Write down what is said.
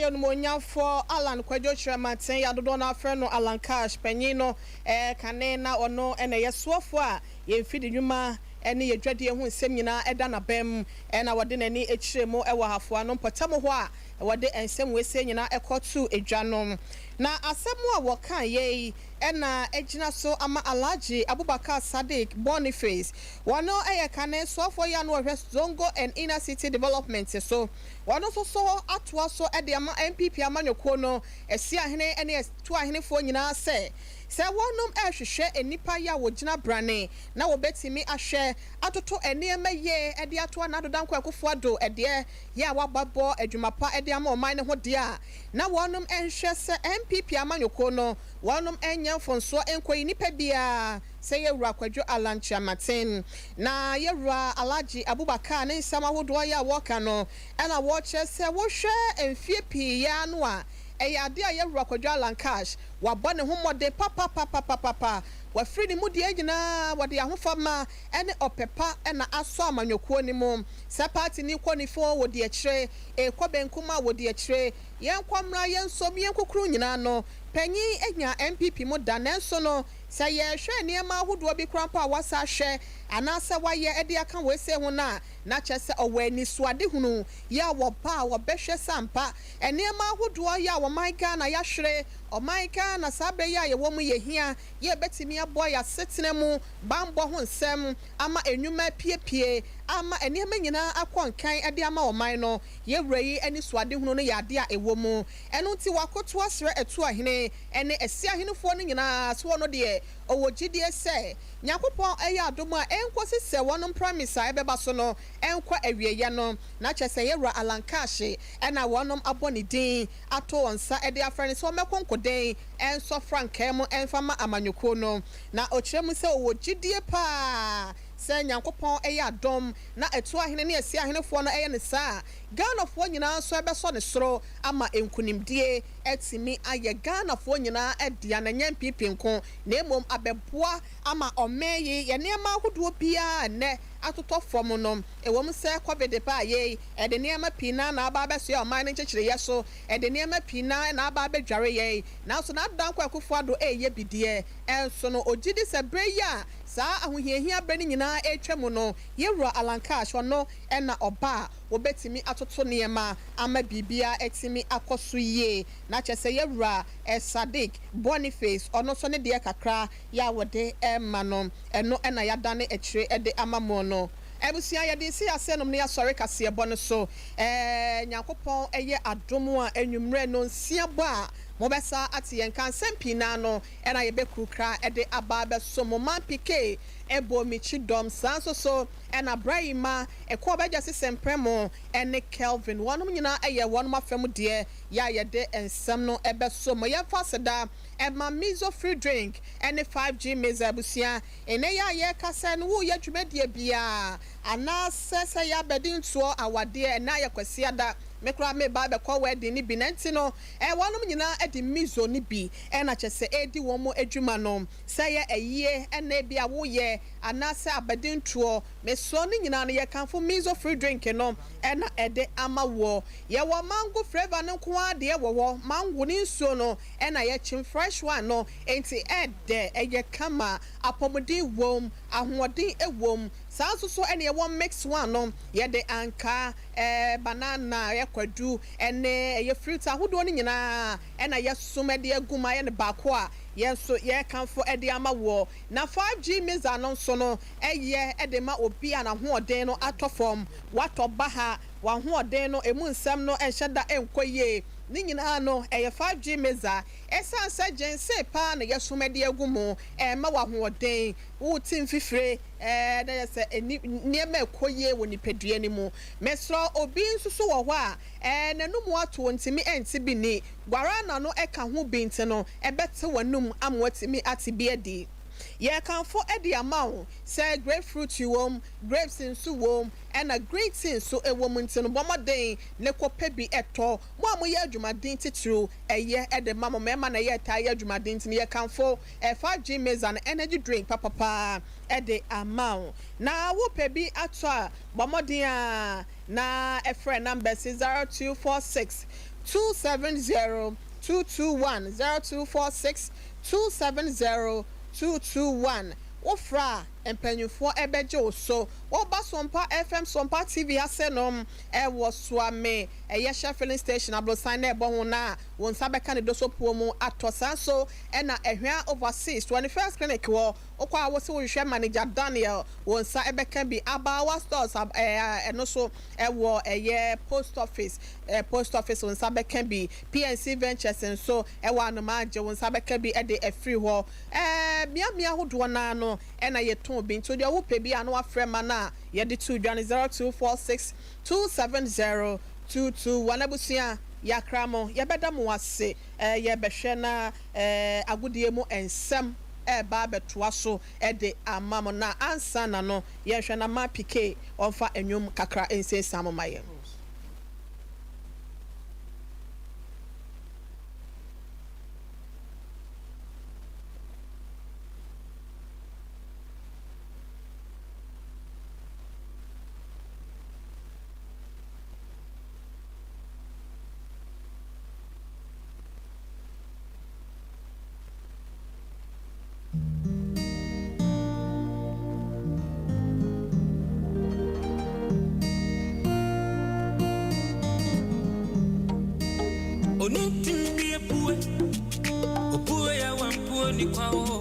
Ɛyɛ Onimuonyamfoɔ Allan Kwadwo Kyerematen a dodoɔ no ara frɛ no Allan Cash panyin no kane na ɔno na ɛyɛ soafoɔ a yɛn mfidi nnwuma ne yɛn dwadie ho nsɛm nyinaa da n'abam na wɔde n'ani kyerɛ mu wɔ Ahafoa no mpɔtam hɔ a wɔde nsɛm wesie nyinaa kɔtoo dwa no. Na asɛm a wɔkaeɛ yi na agyina so ama Alhaji Abubakar Sadiq Boniface, wɔno yɛ kane soafoɔ yi a na ɔhwɛ Zongo and Inner City Development so, wɔno nso so atoa so de ama NPP amanyɔkuo no Asiahene ne Atuahenefoɔ nyinaa sɛ, sɛ wɔnom rehwehwɛ nnipa yi a wɔgyina brane na wɔbɛtumi ahwɛ atoto nneɛma yie de atoa Nado Dankwa Akufo-Addo deɛ yɛ a wabɛbɔ adwuma pa de ama ɔman no ho deɛ a, na wɔnom nhwɛ sɛ NPP amanyɔkuo no wɔnom nyɛ mfonsoɔ nkɔyi nipa biara sɛ Yɛwura Kwadwo Allan Kyerematen. Na Yɛwura Alhaji Abubakar ne nsɛm ahodoɔ yi a wɔka no na wɔkyerɛ sɛ wohwɛ mfeɛ pii yi ara no a, ɛyɛ adeɛ a Yɛwura Kwadwo Allan Cash wabɔ ne ho mmɔden papapapapapa, wafiri ne mu deɛ nyinaa wɔde ahofama ne ɔpɛ pa na asɔ amanyɔkuo no mu. Sɛ party no kɔ nifa o, wɔdi akyire, ɛrekɔ benkum a, wɔdi akyire. Yɛnkɔ mmra, yɛnsom, yɛnkukuru nyinaa no, panyin anya NPP mu da. Nanso no, sɛ yɛrehwɛ nneɛma ahodoɔ bi koraa mpo a wasa ahwɛ anaasɛ wayɛ de aka wei sei ho no a, na kyerɛ sɛ ɔwɔ anisoadehunu yi a wɔba a wɔbɛhwɛ sɛ ampa nneɛma ahodoɔ yi a ɔman Ghana yɛahwere, ɔman Ghana saa berɛ yi a yɛwɔ mu yɛhia, yɛbɛtumi aboa yɛn asetena mu banbɔ ho nsɛm ama nnwuma apiepie, ama nneɛma nyinaa akɔ nkan de ama ɔman no. Yɛn wura yi anisoadehunu no yɛ adeɛ a ɛwɔ mu. Ɛno nti wakoto asrɛ Atuahene ne Asiahenefoɔ no nyinaa sɛ ɔno deɛ ɔwɔ gyidie sɛ Nyankopɔn yɛ adom a ɛnkɔsi sɛ wɔn mpramis a ɛbɛba so no nkɔ awieɛ no. Na kyerɛ sɛ yɛn wura Allan Cash na wɔnom abɔ ne din ato wɔn nsa de afrɛ no sɛ ɔmmɛko nkoden nsɔ frankaa mu mfa ma amanyɔkuo no. Na ɔkyerɛ mu sɛ ɔwɔ gyidie paa sɛ Nyankopɔn yɛ adom na Atuahene ne Asiahenefoɔ no yɛ no saa a, Ghanafoɔ nyinaa nso bɛsɔ ne soro ama nkunimdie atumi ayɛ Ghanafoɔ nyinaa dea na ɛnyɛ NPP nko na mmom abɛboa ama ɔman yi yɛ nneɛma ahodoɔ biara a nnɛ atotɔ fam no. Ɛwom sɛ Covid baeɛ yi, ɛde nneɛma pii no ara na aba abɛsoɛ ɔman no nkyekyereeɛ so, ɛde nneɛma pii no ara na aba abɛdware yɛn, nanso na Adan Kwaku Akufo-Addo reyɛ bi deɛ, nso no, ɔgye di sɛ berɛ yi a saa ahohiahia berɛ no nyinaa retwa mu no, yɛn Wura Allan Cash, ɔno na ɔba a wɔbɛtumi atoto nneɛma ama biribiara atumi akɔ so yie. Na kyerɛ sɛ yɛn Wura Sadiq Boniface, ɔno nso ne deɛ kakra yɛ a wɔde rema no, ɛno na yɛadane akyire de ama mo no. Abusua, yɛde resi ase nom na yɛasɔre kaseɛbɔ no so. Ɛɛ, Nyankopɔn yɛ adom a, anwummerɛ nonsia bɔ a, mobɛsa ate yɛn nka. Nsɛm pii no ara no na yɛbɛkurukura de aba abɛso mo. Man PK bɔɔ me kyidɔm, saa nso so na Brayima, Ekoa Bɛgya Sesɛmprɛ mo ne Kelvin. Wɔnom nyinaa yɛ wɔnom afa mu deɛ yɛ a yɛde nsɛm no bɛso mo. Yɛmfa aseda ma Mizo Free Drink ne 5G Meza abusua. Nnɛ yi a yɛrekasa yi no, woreyɛ dwumadie biara anaasɛ sɛ yɛ abadintoɔ, awadeɛ, ɛnnɛ ayɛ Kwasiada, me koraa mereba abɛkɔ wedding no bi, na nti no eh, wɔnom nyinaa de Mizo no bi na kyerɛ sɛ ɛredi wɔn adwuma no, sɛ ɛyɛ ayie na ebi a woreyɛ anaasɛ abadintoɔ, mesrɛ ne nyinaa no yɛkamfo Mizo free drink no na ɛde ama woɔ. Yɛwɔ mango flavour no nko ara deɛ wɔ hɔ, mango ne nsuo no na yɛkyem fresh one no, enti ɛdɛ, ɛyɛ kama, apɔmuden wom, ahoɔden wom. Saa nso so na yɛwɔ mix one no, yɛde ankaa, ɛɛ banana, ɛyɛ kwadu, ɛne ɛyɛ fruit ahodoɔ no nyinaa na yɛsom de agu mu ayɛ no baako a yɛn nso yɛrekamfo de ama woɔ. Na 5G mixer no nso no yɛ de ma obi a n'ahoɔden no atɔ fam, watɔ baha, w'ahoɔden no ɛmu nsɛm no nhyɛ da nkɔ yie. Ne nyinaa no ɛyɛ 5G mixer. Ɛsiane sɛ gyensee paa na yɛsom de agu mu, ɛrema wo ahoɔden, wote mfifire, ɛɛ na yɛ sɛ ɛni nneɛma ɛkɔ yie wɔ nipadua no mu. Mesrɛ obi nso so wɔ hɔ a, ɛɛ n'anum ato ɔntumi ɛnte bi nni, guarana no ɛka ho bi nti no ɛbɛte w'anum ama watumi ate bi adi. Yɛrekamfo de ama wo sɛ grapefruit wom, grapes nso wom, ɛna green tea nso wɔ mu nti no bɔ mmɔden na kɔpɛ bi tɔ. Mo a moyɛ adwumaden titiriw, ɛyɛ de ma mo mmarima na ɛyɛ taa yɛ adwumaden nti no yɛkamfo 5G Meza no energy drink papapaa de ama wo. Na wopɛ bi atɔ a, bɔ mmɔden ara na frɛ numbers yi 0246. 270 221, 0246 270 221. Wofrɛ a, mpanyinfoɔ ɛbɛgye wo so. Wɔba Sompa FM, Sompa TV ase nom ɛwɔ Suame, ɛyɛ Shell filling station aborosan na ɛbɔ ho na wɔn nsa bɛka ne dosopuo mu atɔ. Saa nso ɛna Ɛhwea Overseas 21st Clinic wɔ wokɔ a wɔsi wɔhwehwɛ manager Daniel, wɔn nsa ɛbɛka bi. Abawa Stores ɛno so ɛwɔ ɛyɛ post office, wɔn nsa bɛka bi. PNC Ventures nso ɛwɔ Anomaagye, wɔn nsa bɛka bi ɛde ɛfiri hɔ. Mmeammea ahodoɔ naa no ɛna yɛtɔn bi, nti deɛ wopɛ bi a na wafrɛ ma no a yɛde to dwa no 0246 270 221. Abusua, yɛakra mo, yɛbɛda mo ase. Yɛbɛhwɛ na agodie mu nsɛm ɛɛba abɛtoa so ɛde ama mo, na ansa na no yɛhwɛ na ma pk ɔmfa nnwom kakra nsiesie mo ma yɛn. Onintindi epue opue ya wampuo ni kwao.